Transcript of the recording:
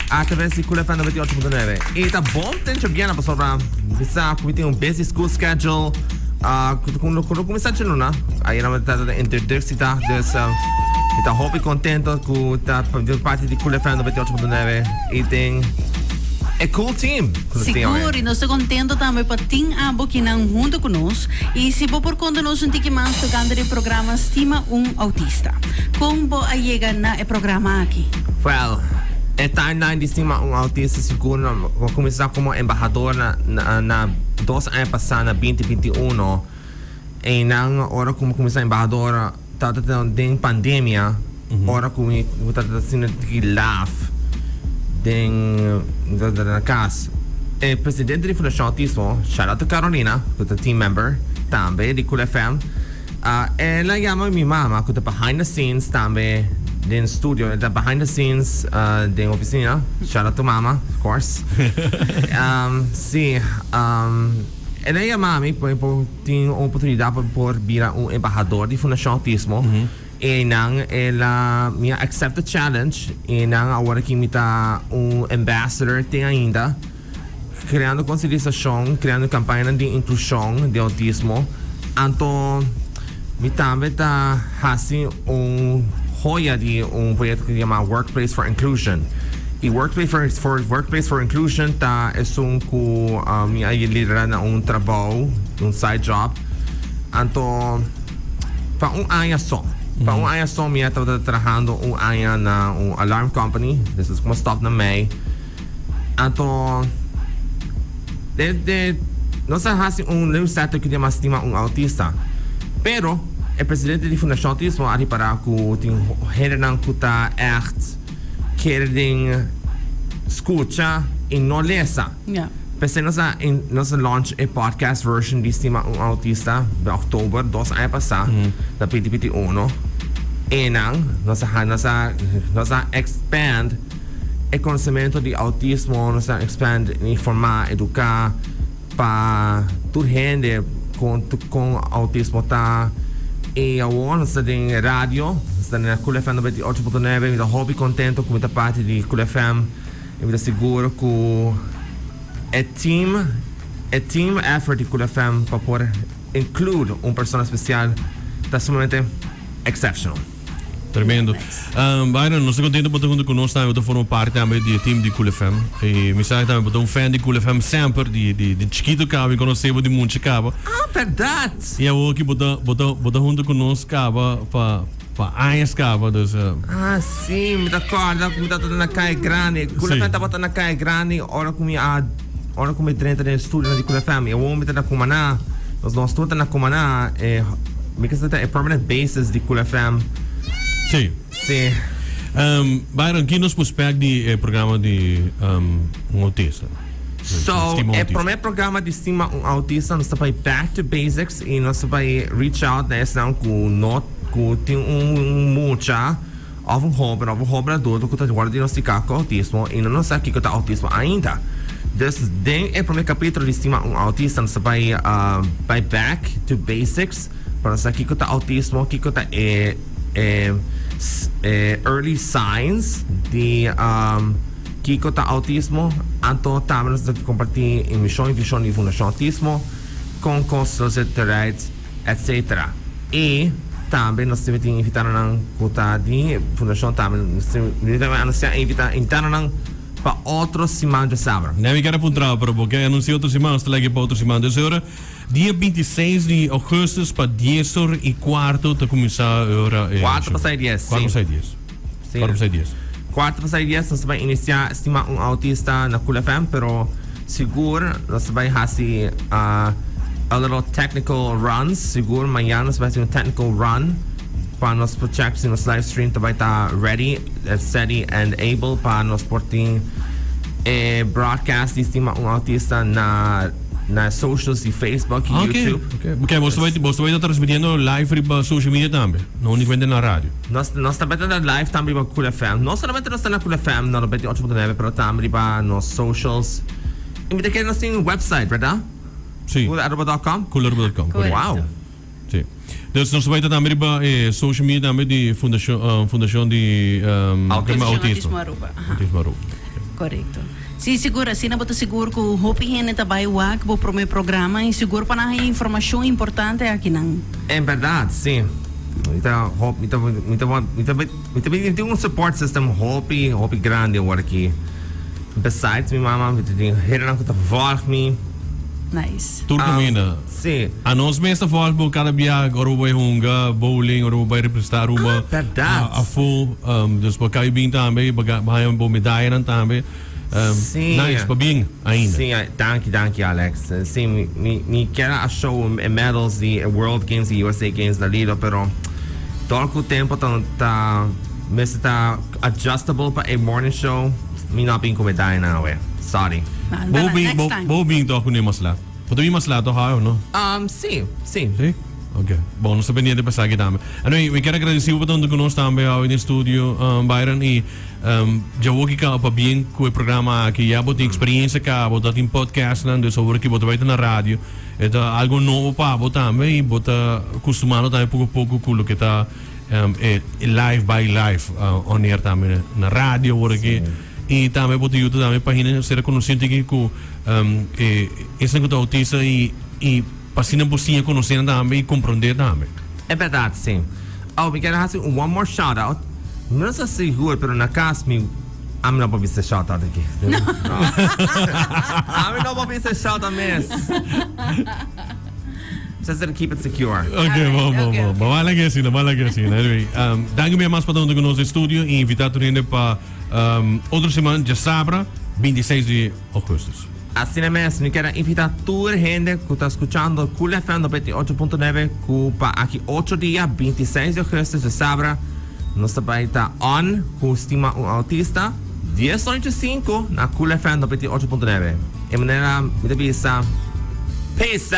A traves di Cool FM 98.9. Y ta bon ten djabièrnè pasobra mi sa cu mi tin un busy school schedule. Uh, cu cu cu cuminsa djaluna. Ayera mi ta den introductiedag, dus uh, mi ta hopi contento cu ta di parti di Cool FM 98.9 y tin e cool team cu nos tin awe. Sigur, y nos ta contento tambe pa tin abo kinan hunto cu nos. Y si bo por conta nos un tiki mas tocante di e programa Stima un Autista. Con bo a yega na e programa aki? Well, e timeline di Stima un Autista sigur no a cuminsa como embahador na na na dos aña pasa na binti binti uno. Eynan ora cu mi cuminsa embahador tabata den pandemia ora cu mi tabata haciendo tiki laf den na cas. E presidente di Fundacion Autismo, shout out to Carolina cu ta team member tambe di Cool FM, El a yama mi mama cu ta behind the scenes tambe den studio, el ta behind the scenes den oficina, shout out to mama of course, si, el a yama mi pa mi por tin un oportunidad pa mi por bira un embahador di Fundacion Autismo y nan el a, mi a accept the challenge y nan awor aki mi ta un ambassador tin ainda. Creando concientisacion, creando campañanan di inclusion di autismo, anto mi tambe ta haci un joya di un proyecto cu yama Workplace for Inclusion. Y Workplace for, for, Workplace for Inclusion ta esun cu mi a lidera na un trabou, un side job, anto pa un aña so. Pa un aña so mi a tabata trahando un aña na un alarm company, despues como stop na mei. Anto, de, de, nos a hasi un newsletter ku yama Stima un Autista. Pero, e presidente di Fundashon Autismo a ripará ku tin hendenan ku ta ègt kere den skucha i no lesa. Ja. P'esei nos a, nos a launch e podcast version di Stima un Autista den oktober dos aña pasá, na 2021. Einan nos a, nos a, nos a expand. E konosementu di outismo nos ta expand, informá, eduká pa tur hende kon kon outismo ta. I awor nos ta den radio, nos ta na Cool FM 98.9. Mi ta hopi kontento ku mi ta parti di Cool FM i mi ta sigur ku e team e team effort di Cool FM pa por include un persona spesial ta sumamente exceptional. Tremendo. Um, Byron, nos ta contento bo ta hunto cu nos tambe, bo ta forma parti tambe di e team di Cool FM. Y mi sa tambe bo ta un fan di Cool FM semper, di, di, di chikito caba, mi conoce bo di mucha caba. Ah, berdad! Y awor ki bo ta, bo ta, bo ta hunto cu nos caba pa, pa añas caba, dus. Uh, Ah, sí, mi ta corda cu mi tabata na Calle Grande. Cool Sí. FM tabata na Calle Grande ora cu mi a, ora cu mi drenta den e studio di Cool FM. Y awor mi ta na Cumaná. Nos, nos tur ta na Cumaná. E, Mi kesta ta e permanent basis di Cool FM. Sí. Sí. Um, Byron, ki nos por spek di e programa di um, un autista? So, Stima un e autista. prome programa di Stima un Autista nos ta bai back to basics y nos ta bai reach out na esnan cu no cu tin un mucha Of un hoben of un hoben adulto ku ta wòrdu diagnostiká ku outismo i no no sa kiko ta outismo ainda. Dus den e promé kapítulo di Stima un Autista nos ta bai bai back to basics pa nos sa kiko ta outismo, kiko ta e e e early signs di kiko ta outismo. Anto tambe nos ta kompartí e mishon i vishon di Fundashon Outismo, kon kos nos e terecht. Etc. Y tambe nos tin tin invitadonan cu ta di fundacion tambe nos tin mi tambe anuncia invita invitadonan pa otro siman djasabra. Nee, mi kier puntra pero bo ke anuncia otro siman nos ta legi pa otro siman. Dus ora dia 26 di augustus pa dies or y cuarto ta cuminsa ora e Cuarto pasai dies, Cuarto si. pasai dies. Si. Cuarto pasai dies. Cuarto pasai dies nos ta bai inicia stima un autista na Cool FM pero Sigur nos ta bai hasi a little technical runs sigur mañana nos ta bai hasi un technical run pa nos por check si nos live stream ta bai ta ready steady and able pa nos por tin e broadcast di Stima un Autista na na socials di Facebook y Ah, ok, YouTube. ok. Ok, boso ta bai boso ta bai ta transmitiendo live riba social media tambe, no únicamente na radio. Nos nos ta bai ta live tambe riba Cool FM. No solamente nos ta na Cool FM na 98.9 pero tambe riba nos socials. Y mi ta kere nos tin un website, verdad? Sí. Coolaruba.com? Coolaruba.com, correcto. Wow. Sí. Dus nos ta bai ta tambe riba e social media tambe di Fundacion, Fundacion di Autismo. Autismo. Autismo Aruba. Aha. Autismo Aruba. Korekto. Sí, sigur, asina bo ta sigur ku hopi hende ta bai wak bo promé programa i sigur pa nan haña informashon importante akinan. En bèrdat, sí. Mi ta hop, mi ta, mi ta, mi ta, mi ta bin tin un support system hopi, hopi grandi awor aki. Besides mi mama, mi ta tin hendenan ku ta vòlg mi. Nice. Tur kaminda. Sí. Anos mes ta vòlg bo kada biaha ora bo bai hunga bowling, ora bo bai representá Aruba. Ah, bèrdat. Afó. Dus bo kai bin tambe, bo haña bo medayanan tambe. Sí. Nice, pabien ainda. Sí, danki, danki Alex. Sí, mi, mi, mi kier a show e medals di e World Games y USA Games na Lido, pero door cu tempo ta, ta mester ta adjustable pa e morning show, mi no a bin cu medayanan awe. Sorry. Bo bin, Next bo, time. bo bin toch cu ne mas laat? Bo ta bin mas laat toch awe of no? Sí, sí. Sí? Ok. Bon, nos ta pendiente pa esaki tambe. Anyway, mi kier agradeci bo pa ta hunto cu nos tambe awe den studio, Byron, y Djawoki ka pabien ku e programa aki. Ya bo tin eksperiencia ka, bo ta tin podcastnan, dus awor ki bo ta bai ta na radio, e ta algo nobo pa bo tambe i bo ta kustumando tambe poko poko ku loke ta e live by live on air tambe na radio awor aki. I tambe bo ta yuda tambe pa hende ser konosí tiki ku e esnan ku ta autista i i pa asina bo siña konosé nan tambe i komprondé tambe. E bèrdat, sí. Oh, mi kier hasi un one more shout out. Mi no sa sigur, pero na cas mi ami no por bisa shout out aki. No. Ami no por bisa shout out mes. Just to keep it secure. Ok, bon, bon, bon. Bon, ban laga asina, ban laga asina. Anyway, danki un bia mas pa ta hunto cu nos den studio y invita tur hende pa otro siman djasabra, 26 di augustus. Asina mes, mi kier a invita tur hende cu ta scuchando Cool FM 98.9 cu pa aki ocho dia, 26 di augustus, djasabra, nos ta bay ta on cu Stima un Autista, dies ocho cinco na Cool FM 98.9. E manera mi ta bisa, Peace!